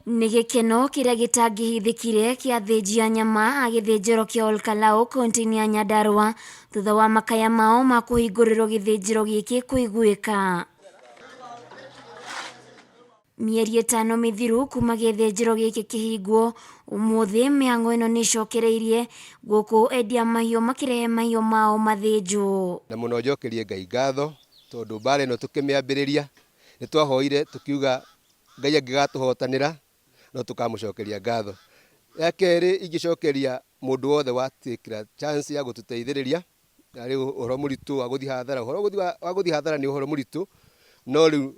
Nĩ gĩkeno kĩrĩa gĩtangĩhithĩkire kĩa athĩnji a nyama a gĩthĩnjĩro kĩa Olkalau kauntĩ-inĩ ya Nyandarua thutha wa makaya mao ma kũhingũrĩrwo gĩthĩnjĩro gĩkĩ kũiguĩka. Mĩeri ĩtano mĩthiru kuma gĩthĩnjĩro gĩkĩ kĩhingwo, ũmũthĩ mĩhang'o ĩno nĩ ĩcokereirie gũkũ endia mahiũ makĩrehe mahiũ mao mathĩnjwo. Na mũno njokerie Ngai ngatho tondũ mbara ĩno tũkĩmĩambĩrĩria nĩ twahoire tũkiuga Ngai angĩgatũhotanĩra no tũkamũcokeria ngatho. Ya kerĩ ingĩcokeria mũndũ wothe watĩkĩra chance ya gũtũteithĩrĩria arĩ ũhoro mũritũ wa gũthiĩ hathara, ũhoro wa gũthiĩ hathara nĩ ũhoro mũritũ no rĩu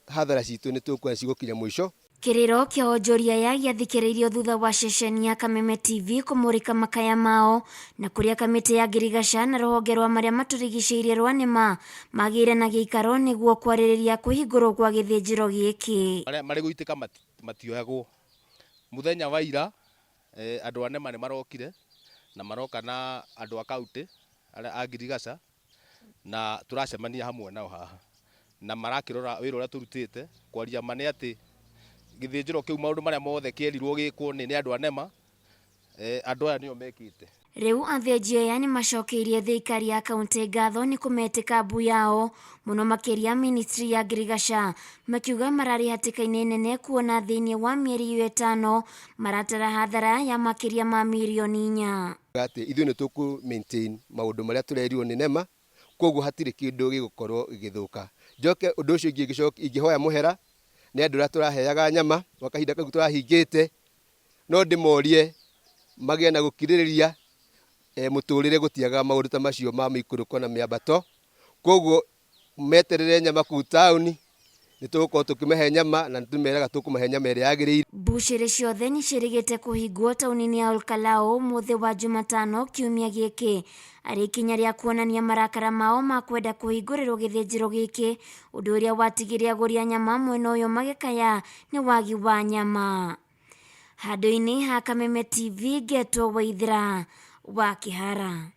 hathara citũ nĩ tũkuona cigũkinya mũico. Kĩrĩro kĩa onjoria aya gĩathikĩrĩirio thutha wa ceceni ya Kameme TV kũmũrĩka makaya mao na kũrĩa kamĩtĩ ya ngirigaca na rũhonge rwa marĩa matũrigicĩirie rwa NEMA magĩire na gĩikaro nĩguo kwarĩrĩria kũhingũrwo gwa gĩthĩnjĩro gĩkĩ. Arĩa marĩ gũitĩka matioyagwo. Mũthenya wa ira andũ a NEMA nĩ marokire na maroka na andũ a kauntĩ arĩa a ngirigaca na tũracemania hamwe nao haha na marakĩrora wĩra ũrĩa tũrutĩte. Kwaria ma nĩ atĩ gĩthĩnjĩro kĩu maũndũ marĩa mothe kĩerirwo gĩkwo nĩ andũ a NEMA, andũ aya nĩo mekĩte. Rĩu athĩnji aya nĩmacokeirie thirikari ya kauntĩ ngatho nĩ kũmetĩka mbu yao mũno makĩria ministry ya ngirigaca makiuga mararĩ hatĩka-inĩ nene kuona thĩinĩ wa mĩeri ĩyo ĩtano maratara hathara ya makĩria ma mirioni inya. Atĩ ithuĩ nĩ tũkũ maintain maũndũ marĩa tũrerirwo nĩ NEMA, koguo hatirĩ kĩndũ gĩgũkorwo gĩgĩthũka. Njoke ũndũ ũcio ũngĩ ingĩhoya mũhera nĩ andũ arĩa tũraheaga nyama gwa kahinda kau tũrahingĩte, no ndĩmorie magĩe na gũkirĩrĩria, mũtũrĩre gũtiagaga maũndũ ta macio ma mĩikũrũko na mĩambato, koguo meterere nyama kũu taũni, nĩ tũgũkorwo tũkĩmahe nyama na nĩ tũmeraga tũkũmahe nyama ĩrĩa yagĩrĩire. Mbucĩrĩ ciothe nĩ ciĩrĩgĩte kũhingwo taũni-inĩ ya Olkalau ũmũthĩ wa Jumatano kiumia gĩkĩ arĩ ikinya rĩa kuonania marakara mao ma kwenda kũhingũrĩrwo gĩthĩnjĩro gĩkĩ, ũndũ ũrĩa watigire agũri a nyama mwena ũyũ magĩkaya nĩ wagi wa nyama. Handũ-inĩ ha Kameme TV ngetwo Waithera wa Kĩhara.